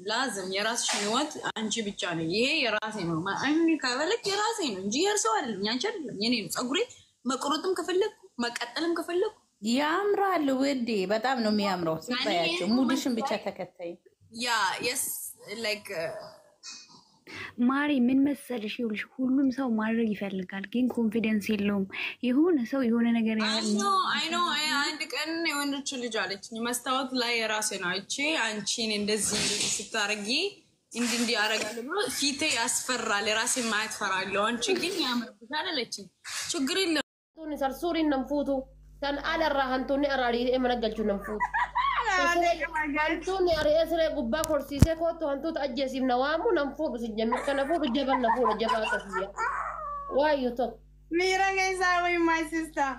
ላዝም የራስሽን ህይወት አንቺ ብቻ ነው። ይሄ የራሴ ነው። ከፈለግ የራሴ ነው እንጂ የእርሰው አይደለም፣ ያንቺ አይደለም፣ የኔ ነው። ፀጉሬ መቁረጥም ከፈለግኩ መቀጠልም ከፈለግኩ ያምራል ውዴ፣ በጣም ነው የሚያምረው። ስታያቸው mood ሽን ብቻ ተከታይ። Yeah, yes, like ማሪ ምን መሰልሽ፣ ይኸውልሽ ሁሉም ሰው ማድረግ ይፈልጋል፣ ግን confidence የለውም። የሆነ ሰው የሆነ ነገር I know, I know። አንድ ቀን የሆነች ልጅ አለችኝ፣ መስታወት ላይ የራሴ ነው አይቼ አንቺን እንደዚህ እንደዚህ ስታረጊ እንዲህ እንዲህ ያደርጋል ብሎ ፊቴ ያስፈራል፣ የራሴን ማየት ፈራለሁ። አንቺ ግን ያምርብሻል አለችኝ። ችግር የለም። Sarsuuriin nan fuutu tan alarraa hantuunni ari'ee mana galchu nan fuutu. Hantuunni ari'ee siree gubbaa korsiisee kootu hantuuta ajjeesiif na waamu nan fuudhu si jemmi kana fuudhu jaban na fuudha jabaa akkasiyya. Waayu tokko. Miira keessaa wayi, my sister.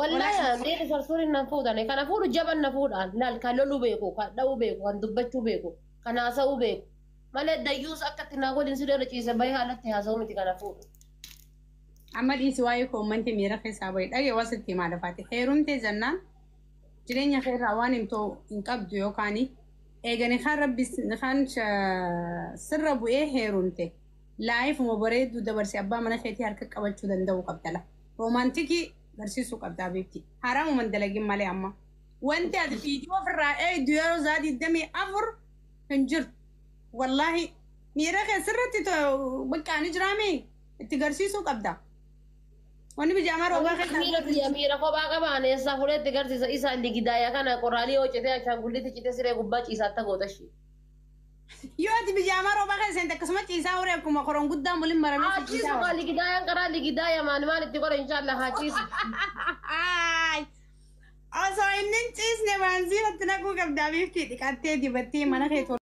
Wallahi dhiirri sarsuuriin nan fuudhane kana fuudhu jaban na fuudhaan laal kan loluu beeku, kan dha'uu beeku, kan dubbachuu beeku, kan haasa'uu beeku. Malee dayyuus akka itti naa godhin siree irra ciise bahee haalatti haasa'uu miti kana fuudhu. Amma dhiisi, waa'ee comment miira keessaa bahi, dhagee wasitti himaa lafaati. Heerumtee jennaan jireenya kee irraa waan himtoo hin qabdu yookaan eegani kaan rabbi kaan sirra bu'ee heerumte life uma bareedduu dabarse abbaa mana keetii harka qabachuu danda'uu qabdala. Romantic barsiisuu qabda beekti. Haraamuma hin dalagin malee amma. Wanti ati viidiyoo ofirraa eegdu yeroo isaa 24 hin jirtu. Wallaahi miira kee sirratti baqqaanii jiraame itti garsiisuu qabda. Wanni bijaamaa roobaa keessa. Miira kiyya miira kophaa qabaan eessaa fuudhee garsiisa isa ligidaaya kana qoraalii yoo citee ashaangulliitti citee siree gubbaa ciisaatti goota ishee. Yoo ati bijaamaa roobaa keessa seente akkasuma ciisaa horee akkuma koroon guddaan waliin maramee Haa si ciisu ciisaa. Kaa ligidaayaan karaa ligidaaya maal maal itti godhe inshaallah haa ciisu. Ay! Osoo inni hin ciisne baanziinatti naquu qabdaa biiftii, dhiqattee dibattee mana kee tola.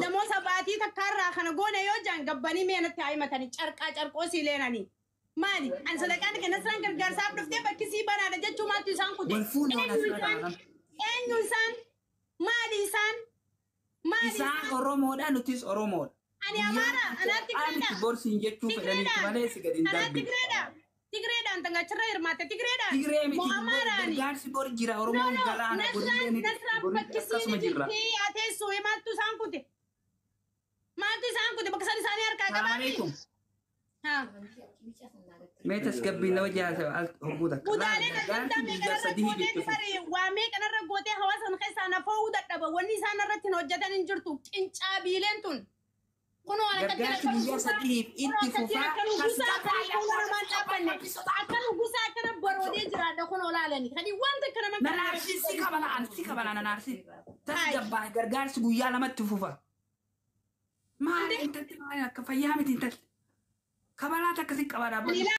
Namoota baatii takkaarraa kana goone yoo jaan gabbanii meenatti haa himatanii carqaa carqoo sii leenanii. Maali? An sadaqaan kenna siraan gargaarsaaf dhuftee bakki sii banaadha jechuu maaltu isaan kute? Wal fuune waan Eenyu asirra isaan? dhaaban. Eenyu isaan? Maali isaan? Maali Isaan isaan? Oromoodha, nutis Oromoodha. Ani Amaara, anaa Tigreedha. Ani gorsiin jechuu fedhaniitu malee si gadi hin Anaa darbine. Tigreedha. Tigreedhaan tangachirra hirmaatte Tigreedhaan. Tigree miti. Moo Amaaraani? Gargaarsi bor jira. No, Oromoon no, galaana Nasraan borillee ni Nasraan borillee bakki akkasuma siini jirra. jirti ateessuu maaltu isaan kute? Maaltu isaan kute? Bakka san isaanii harkaa Salaam qabaami? alaikum. Haa. Mee tasgabbiin nama jaasa al hogguu takka. Kutaalee adda addaa Gargaarsi meeqa guyyaa irra 3 gootee itti fufa. bari waa meeqa irra gootee hawaasa sana keessaa nafoo dadhaba, wanni isaan irratti hin hojjetan hin jirtu, qincaabiileen tun. Kunoo akkatti Gargaarsi akka guyyaa nugusaa 3f kunoo itti akkatti fufaa. akka nugusaa akka fuula namaan dhaabbanne akka nugusaa akkana baroodee jiraadha kunoo laalani. Kani wanta akka nama Nan aarsi si kabala an si kabala nan aarsi. Tasgabbaa, gargaarsi guyyaa 2tti fufa. Maali intalli, maali akka fayyaa miti intalli. Kabalaa takka si qaba dhaabbatu.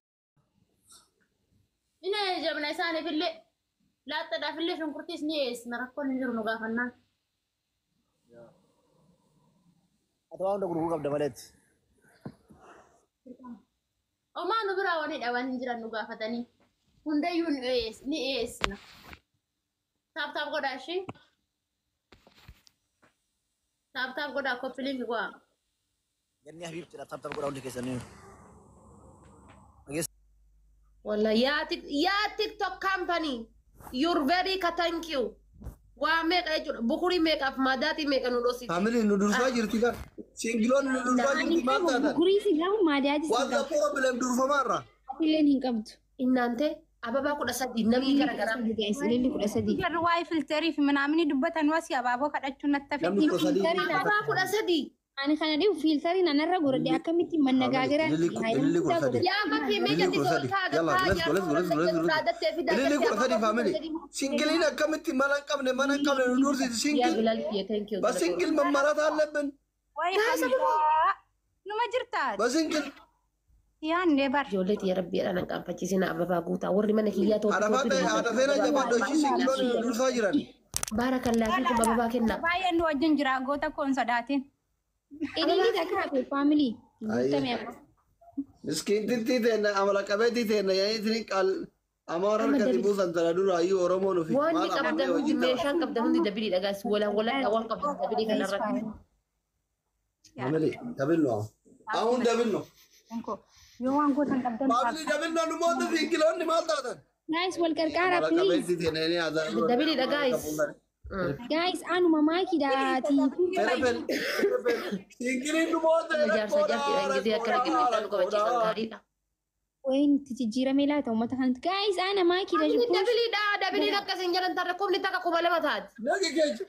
Ina jabna isaaniifillee laaxxadhaafillee shunkurtiis ni dhiyeessina, rakkoon hin jiru nu gaafannaan. Ati waan hunda gurguruu qabda maleetti. Omaa nu biraa wani dhaban hin jiran nu gaafatanii. Hundayyuu ni dhiyeessina. Tap tap godhaa ishii. Tap tap godhaa, copy link godhaa. Ganni Habiibtidha, tap tap godhaa hundi keessanii. Wallahi yaa TikTok company, you're very ka thank you. Waa meeqa jechuudha, bukurii meeqaaf madaatii meeqa nu dhoosite. Family nu dursaa jirti kan. Single oonni nu dursaa jirti, maal taatan? Bukurii si qabu, maadiyaati si What's the qabu. problem durfamaarra? Illeen hin qabdu. Innaante ababaa 13 namni garagaraa. Guys, ililli 13. Jarri waa'ee filter fi minaamini dubbatan wasi abaaboo kadhachuun natti hafe. Namni 13. Ababaa 13. Ani kana dhibu filter nanarra godhadhe akkamitti mannagaagira. Ililli 13. Yaa fakkii Ililli meeqatti kudha ol sadi. kaaga Yalla, let's go, let's go, let's go, let's go. Ililli 13, family. Single iin akkamitti mana hin qabne nu dursiti Yaa single. Bilal kiyya, thank you. በ single መመራት አለብን። Wayi hamdaa numa jirtaa. በ single Yaannee bar. Ijoollee tiyya rabbiidhaan hin qaanfachiisina, ababaa guutaa warri mana kiyyaa to'atu. Haadha feena jabaadhu, ishii single oonni nu dursaa jiran. Baarakallaa fiikum, ababaa kennaa. Baay'een nu wajjin jira, goota koon sodaatin. Ililli takka hafe, family. Guutame amma. Miskiintittii teenna, amala qabeettii teenna yaaniitiin qal amaara harkatti buusan tana duraayyuu Oromoon ofi Wanni maal qabdan amanee hundi hojii tapha. meeshaan qabdan hundi dabiliidha gaas walaan walaan waan qabdan dabilii kanarratti. Family double ነው፣ አሁን double ነው። Yoo waan gootan qabdan. Family double ነው። Numoota single oonni maal taatan? Guys, wal qarqaara Amala please. qabeettii teenna inni Dabiliidha guys. Guys, anuma maakiidhaati. Triple triple. Singiliin nu moote Jaarsa jaartiidhaan gisee akkana qilleensaa nu kabachiisan gaariidha. Wayin itti jijjiiramee laata uummata kanatti. Guys, ana maakiidha. Dabiliidha dabiliin akkas hin jedhan tarra kumni takka 2000 taati. Nagi keessa.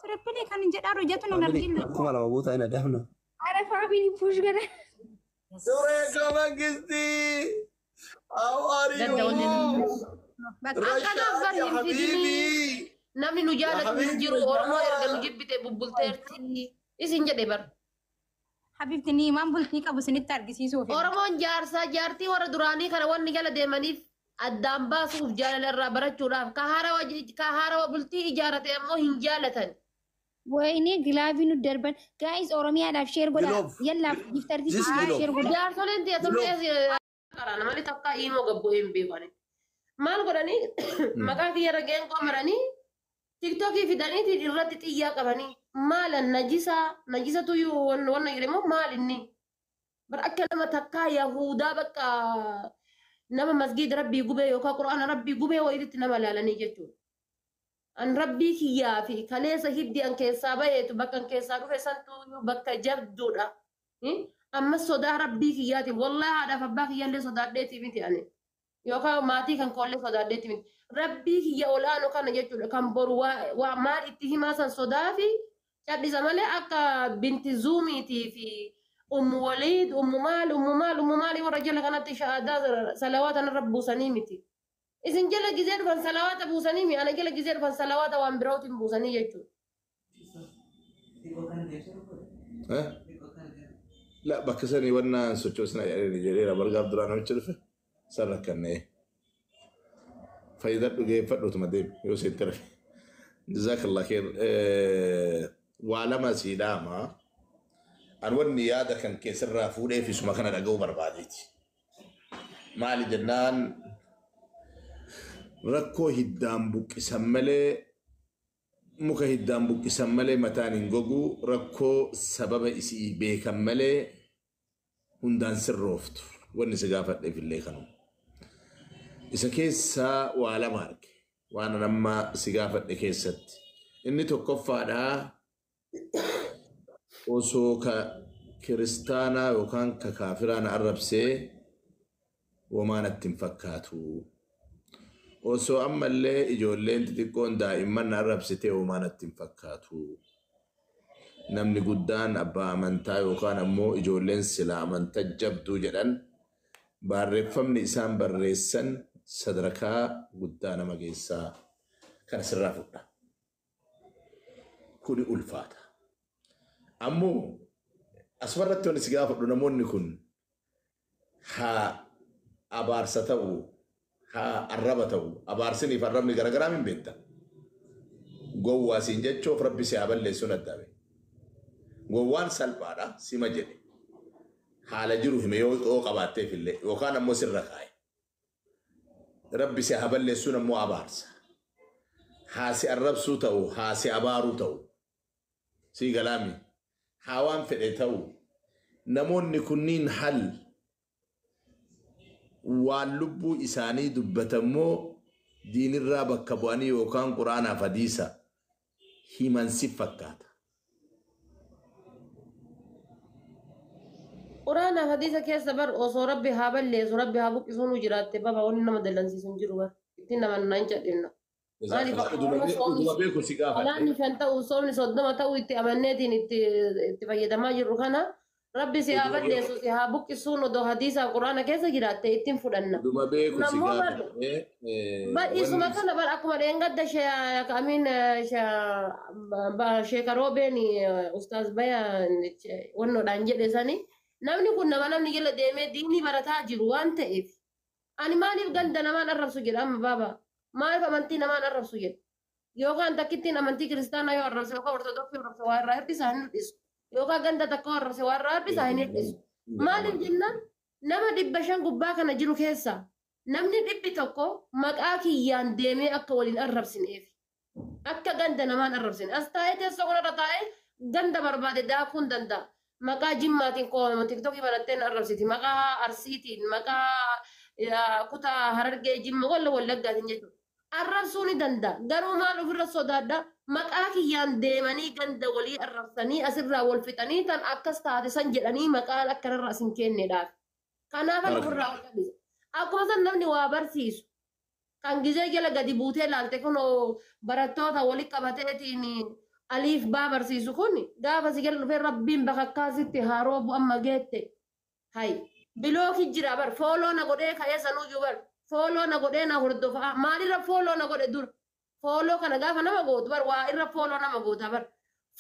Triple kan hin jedhaa hojjetu nun arginu. 2000 guutaa hin adamna. Ara family push godha. Duree mangisti. How are you? Akkanaaf bar hin fidinii. Namni nu jaalatu hin jiru. Oromoo erga nu jibbite bubbulteerti. Isin jedhe bar. Habibti ni waan bultii qabu isinitti argisiisuuf. Oromoon jaarsaa jaartii warra duraanii kana wanni jala deemaniif addaan baasuuf jaalala irraa barachuudhaaf ka haarawa bultii ijaarate ammoo hin jaalatan. Wayne gilaavii nu darban. Guys, Oromiyaadhaaf share godha. Yallaaf giftartii share godha. Jaarsoleen tiyaatollee karaa namni takka imoo gabbu'ee hin beekani. Maal godhanii maqaa kiyya geengoo maranii tiktookii fidanii irratti xiyyaa qabanii maalan najisaa najisatu wanna jedhamu maal inni bar akka nama takkaa yahudaa bakka nama masgiida rabbii gubee yookaan quraana rabbii gubee wayiitti nama laalanii jechuudha. An rabbii kiyyaa fi kaleessa hiddi an keessaa baheetu bakka an keessaa dhufe santu bakka jabduudha. Amma sodaa rabbii kiyyaati wallahi haadhaaf abbaa kiyyaallee sodaadheetii miti ani. Yookaan maatii kan koollee sodaadheetii miti. Rabbii kiyya olaanu kana jechuudha kan boru waa maal itti himaa san sodaa fi cadhisa malee akka binti zuumiitii fi ummu waliid ummu maal ummu maal ummu maal warra jala kanatti shahaadaa salawaata narra buusanii miti. Isin jala gizee dhufan salawaata buusanii mi ana jala gizee dhufan salawaata waan birootiin buusanii jechuudha. La bakka sanii wanna sochoosna jedhanii jedheera bargaaf duraan namicha dhufe san rakkannee fayyadadhu geeffadhutuma deemi yoo seente rafe. Jazakallah khair. Waa lama sii dhaama. An wanni yaada kan keessarraa fuudhee fi suma kana dhaga'uu barbaadeeti. Maali jennaan rakkoo hiddaan buqqisan malee muka hiddaan buqqisan malee mataan hin gogu rakkoo sababa isii beekan malee hundaan sirrooftu wanni si gaafadheef illee kanuma. Isa keessaa waa lama arge waan an amma si gaafadhe keessatti. Inni tokkoffaadhaa osoo ka kiristaanaa yookaan ka kaafiraa na arrabsee womaa natti hin fakkaatu. Osoo ammallee ijoolleen xixiqqoon daa'imman na arrabsitee womaa natti hin fakkaatu. Namni guddaan abbaa amantaa yookaan ammoo ijoolleen sila amantaa jabduu jedhan barreeffamni isaan barreessan sadarkaa guddaa nama geessaa kana sirraa fudha. Kuni ulfaata. Ammoo asumarratti wanti si gaafadhu namoonni kun haa abaarsa ta'u haa arraba ta'u abaarsiniif arrabni garagaraa hin beekta. Gowwaa siin jechuuf rabbi si haa balleessuun adda bahe. Gowwaan salphaadha sima jedhe. Haala jiru hime yoo qabaatteef illee yookaan ammoo sirra kaa'e. Rabbi si haa balleessuun ammoo abaarsa. Haa si arrabsuu ta'u haa si abaaruu ta'u. Sii galaami. Haa waan fedhe ta'u namoonni kunniin hal waan lubbuu isaanii dubbatammoo diinirraa bakka bu'anii yookaan quraanaaf hadiisa himan si fakkaata. Quraanaaf hadiisa keessa bar osoo rabbi haa balleessu rabbi haa buqqisuu nu jiraatte baba wanni nama dallansiisu hin jiru bar ittiin nama naan cadhibna. Maaliif Utuma beeku si gaafadhe. Salaanni 5 ta'u soomni 30 ta'u itti amanneetiin itti fayyadamaa jirru kana rabbi si haa balleessu si haa buqqisuun odoo hadiisaaf quraana keessa jiraatte ittiin fudhanna. Utuma beeku si Nammoo gaafadhe. Badhiisuma kana bar akkuma dheengadda amiin sheekaroobeen ustaaz baya wannoodhaan jedhe sani namni kun nama namni jala deemee diinii barataa jiru waan ta'eef ani maaliif ganda namaan arrabsu jedha amma baaba maaliif amantii namaan arrabsu jedha yookaan takkittiin amantii kiristaanaa yoo arrabse yookaan ortodoksii arrabse waa irraa hir'isaa hin hir'isu yookaan ganda takka yoo arrabse waa irraa hir'isaa hin hir'isu maaliif jennaan nama 500 gubbaa kana jiru keessa namni 100 maqaa kiyyaan deemee akka waliin arrabsineef akka ganda namaan arrabsine as taa'ee teessoo kanarra taa'ee ganda barbaade daakuu hin danda'a. Maqaa jimmaatiin koomama tiktookii banatteen arrabsiti maqaa arsiitiin maqaa kutaa harargee jimma walla wallaggaatiin jechuudha. Arrabsuu ni danda'a. Garuu maal ofirra sodaadha? Maqaa kiyyaan deemanii ganda walii arrabsanii asirraa wal fixanii tan akkas taate san jedhanii maqaan akkanarra asin kenneedhaaf. Kanaafan ofirraa ol qabisa. Akkuma san namni waa barsiisu. Kan gizee jala gadi buutee laalte kun barattoota walitti qabateetiin aliif baa barsiisu kun gaafa si jala dhufee rabbiin bakakkaasitti haa roobu amma geette. Hay block jira bar, follow na godhee ka'ee sanuyyuu bar, follow na godhee na hordofa. Maalirra follow na godhe dur? Follow kana gaafa nama gootu bar, waa irra follow nama goota bar.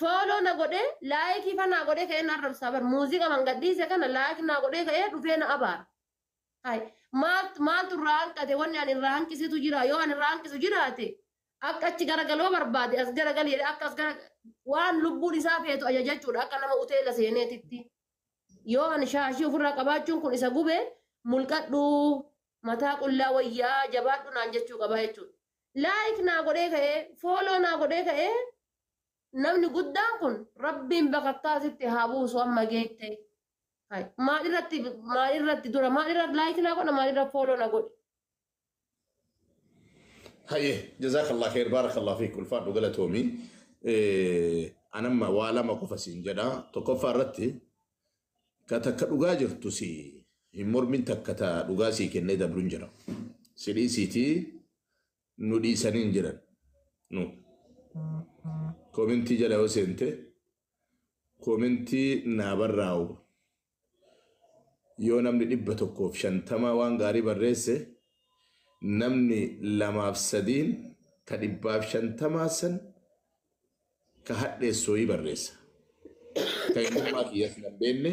Follow na godhee, like fa naa godhee ka'ee na arrabsaa bar. Muuziqaa mangadhiise kana like naa godhee ka'ee dhufee na abaara. Hay maaltu irraa hanqate? Wanni ani irraa hanqisitu jira? Yoo ani irraa hanqisu jiraate, akka achi garagaloo barbaade as garagali jedhee, akka as gara waan lubbuun isaa feetu ajajachuudha akka nama uteela seeneetitti. Yoo ani shaashii ofirraa qabaachuun kun isa gube, mulqadhu, mataa qullaa wayyaa, jabaadhu naan jechuu qaba jechuudha. Like naa godhee ka'ee, follow naa godhee ka'ee, namni guddaan kun rabbiin bakakkaasitti haa buusu amma geette. Maalirratti dura, maalirra like naa godha, maalirra follow na godhe? Hayyee, jazakallah khair, barakallah fiik, ulfaadhu, galatoomi. Anamma waa lama qofa siin jedha. Tokkoffaa irratti ka takka dhugaa jirtu si hin mormin, takka ta dhugaa sii kennee dabruun jira. Si dhiisiitii nu dhiisanii hin jiran. Nu. Comment jala yoo seente, comment naa barraa'u, yoo namni 150 waan gaarii barreesse, namni lamaaf sadiin ka 150 san ka hadheessooyii barreessa. Ka eenyummaa kiyyas nan beekne,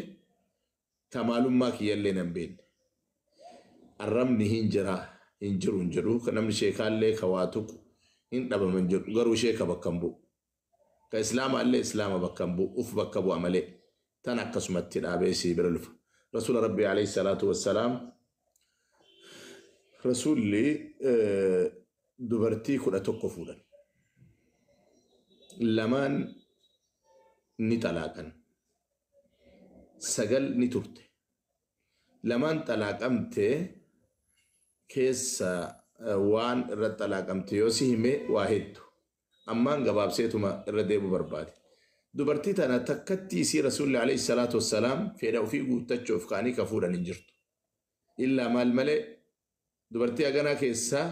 ka maalummaa kiyyallee nan beekne. Arrabni hin jira hin jiru hin jedhu, ka namni sheekaallee ka waa tuqu hin dhabaman jedhu, garuu sheeka bakka hin bu'u. Ka islaamaallee islaama bakka hin bu'u, uf bakka bu'a malee tan akkasumatti dhaabee sii bira lufa. Rasuula Rabbii alayhi salaatu wassalaam, Rasuulli dubartii 11 fuudhan. Lamaan ni xalaaqan. Sagal ni turte. Lamaan xalaaqamte keessa waan irra xalaaqamte yoo si hime waa hedduu. Ammaan gabaabseetuma irra deebi'u barbaade. Dubartii tana takkatti isii Rasuulli alayhi salaatu wassalaam fedha ofii guuttachuuf ka'anii ka fuudhan hin jirtu. Illaa maal malee, dubartii haganaa keessaa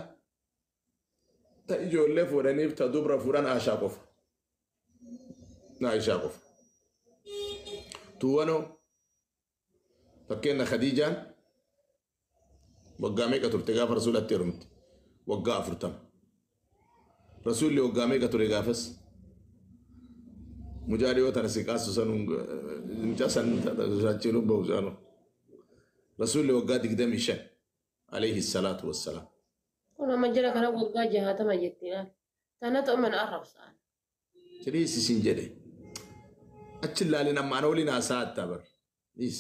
ta ijoollee fuudhaniif ta dubra fuudhan Aashaa qofa. Aishaa qofa. Tuuwanoo fakkeenya Khadiijaan waggaa meeqa turte gaafa Rasuulatti heerumte? Waggaa 40. Rasuulli waggaa meeqa ture gaafas? Mucaa dhiyoo tana si kaasu sanuun mucaa san saachiluun bahu saanu. Rasuulli waggaa 25 alayhi salaatu wassalaam. Kun amma jira kana waggaa 60 jetti laal. Tanatu amma na arrabsaan. Tiriis isin jedhe. Achi ilaalin, amma ana waliin haasaa attaa bar. Dhiis.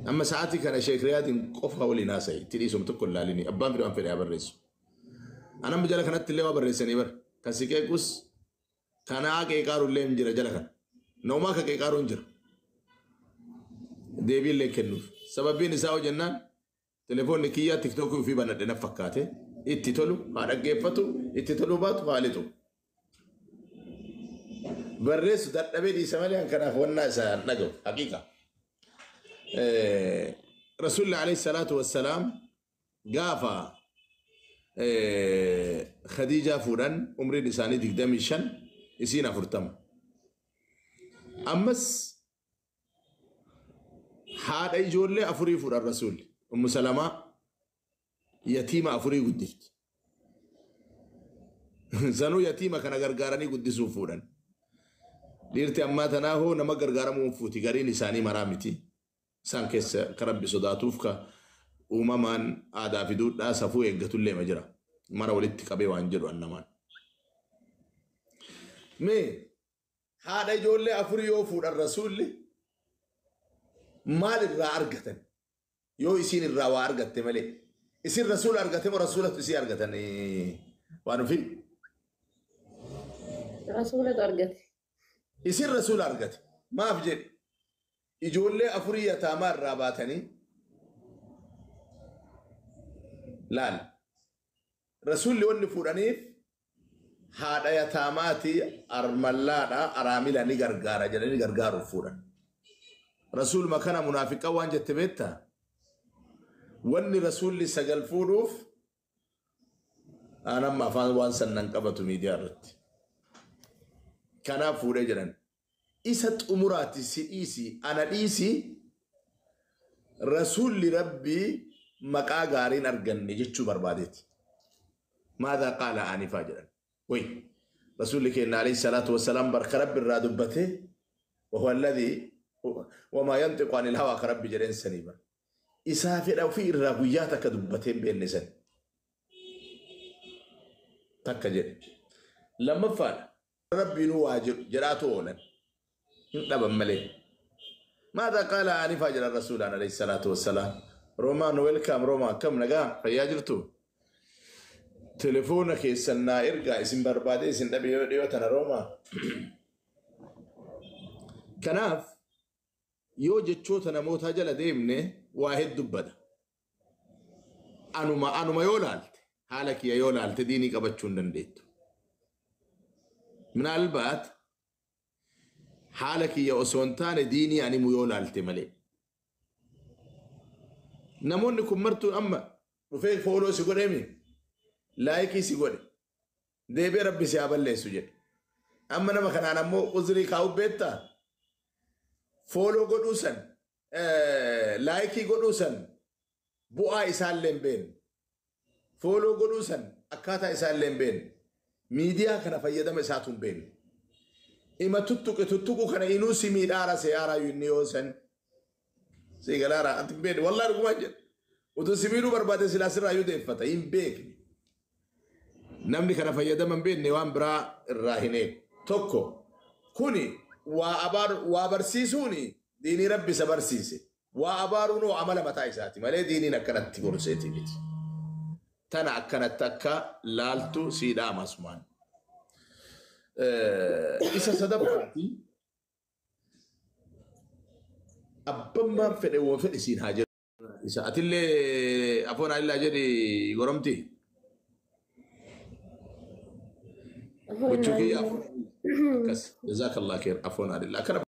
Amma sa'aatii kana Sheek Riyaadiin qofa waliin haasa'i. Itti dhiisum tokko ilaalini. Abbaan fedhe waan fedhe haa barreessu. Anamma jala kanatti illee waa barreessanii bar. Kan si qeequs kanaa qeeqaaru illee hin jira jala kana. Naumaa ka qeeqaaru hin jira. Deebii illee kennuuf. Sababiin isaa hoo jennaan, telefoonni kiyyaa TikTokii ofii banadhe na fakkaate. Itti tolu haa dhaggeeffatu, itti toluu baatu haa lixu. Barreessu dadhabee dhiisa malee an kanaaf wannaa isaa dhaga'u haqiiqa. Rasuulli alayhi salaatu wassalaam gaafa Khadiijaa fuudhan umriin isaanii 25, isiin 40. Ammas haadha ijoollee afurii fuudhan Rasuulli. Ummu Salamaa yatiima afurii guddifti. Sanuu yatiima kana gargaaranii guddisuuf fuudhan. Dhiirti ammaa tanaa hoo nama gargaaramuu fuuti, gariin isaanii maraa miti. Isaan keessa ka Rabbi sodaatuuf ka uumamaan aadaa fi duudhaa safuu eeggatullee ma jira. Mara walitti qabee waan jedhu annamaan. Mee haadha ijoollee afurii yoo fuudhan Rasuulli maal irraa argatan? Yoo isiin irraa waa argatte malee. Isin Rasuula argate moo Rasuulatu isii argatan waan ofii? Rasuulatu argate. Isin Rasuula argate. Maaf jedhe? Ijoollee afurii yataamaa irraa baatanii laal. Rasuulli wanni fuudhaniif haadha yataamaati armallaadha araamila ni gargaara jedhanii gargaaruuf fuudhan. Rasuuluma kana munaafiqa waan jette beektaa? Wanni rasuulli 9 fuudhuuf anamma afaan waan sannan qabatu miidiyaa irratti. Kanaaf fuudhee jedhan. Isa xumuraati si dhiisi ana dhiisi rasuulli rabbii maqaa gaariin arganne jechuu barbaadeeti. Maadaa qaala anifaa jedhan. Way rasuulli keenya alayhi salaatu wassalaam barka rabbi irraa dubbate wahuwa alladhii wamaa yantiqu anil hawaa ka rabbi jedheen sanii bara. Isaa fedha ofii irraa guyyaa takka dubbatee hin beekne san. Takka jedhe. Lammaffaadha. Rabbiinuu waa jedhu jedhaatu oolan. Hin dhaban malee. Maadaa qaala anifaa jedhan rasuulaan alayhi salaatu wassalaam. Roomaan welkaam Roomaa akkam nagaa fayyaa jirtu? Telefoona keessan naa ergaa isin barbaade isin dhabe yoo dhiyoo tana Roomaa. Kanaaf yoo jechoota namootaa jala deemne waa hedduu bada. Anuma yoo laalte haala kiyya yoo laalte diinii qabachuu hin dandeettu. Minaalbaat haala kiyya osoo hin taane diinii animu yoo laalte malee. Namoonni kun martuu amma dhufee fooloo si godheemi laayikii si godhe deebi'ee rabbi si haa balleessu jedhe. Amma nama kanaan ammoo uzrii kaa'u beektaa? Fooloo godhuu san laayikii godhuu san bu'aa isaallee hin beekne. Fooloo godhuu san akkaataa isaallee hin beekne. Miidiyaa kana fayyadama isaatu hin beekne. Ima tuttuqe tuttuqu kana inuu si miidhaara seeyaaraa inni yoo san. Si galaara ati hin beekne wallaahi dhugumaan jedha. Utuu si miidhuu barbaade silaa sirraa yoo deeffata hin beekne. Namni kana fayyadama hin beekne waan biraa irraa hin eegu. Tokko kuni waa barsiisuuni diinii rabbi isa barsiise. Waa abaaruun hoo amala mataa isaati malee diiniin akkanatti gorseeti miti. Tana akkanatti akka laaltu sii dhaama asumaan. Isa sadaffaati abbammaan fedhe woo fedhe siin haa jedhu. Isa atillee afoon alillaa jedhi goromti. Gochuu kiyya akkas jazaakallah kheer afoon alillaa. Akkana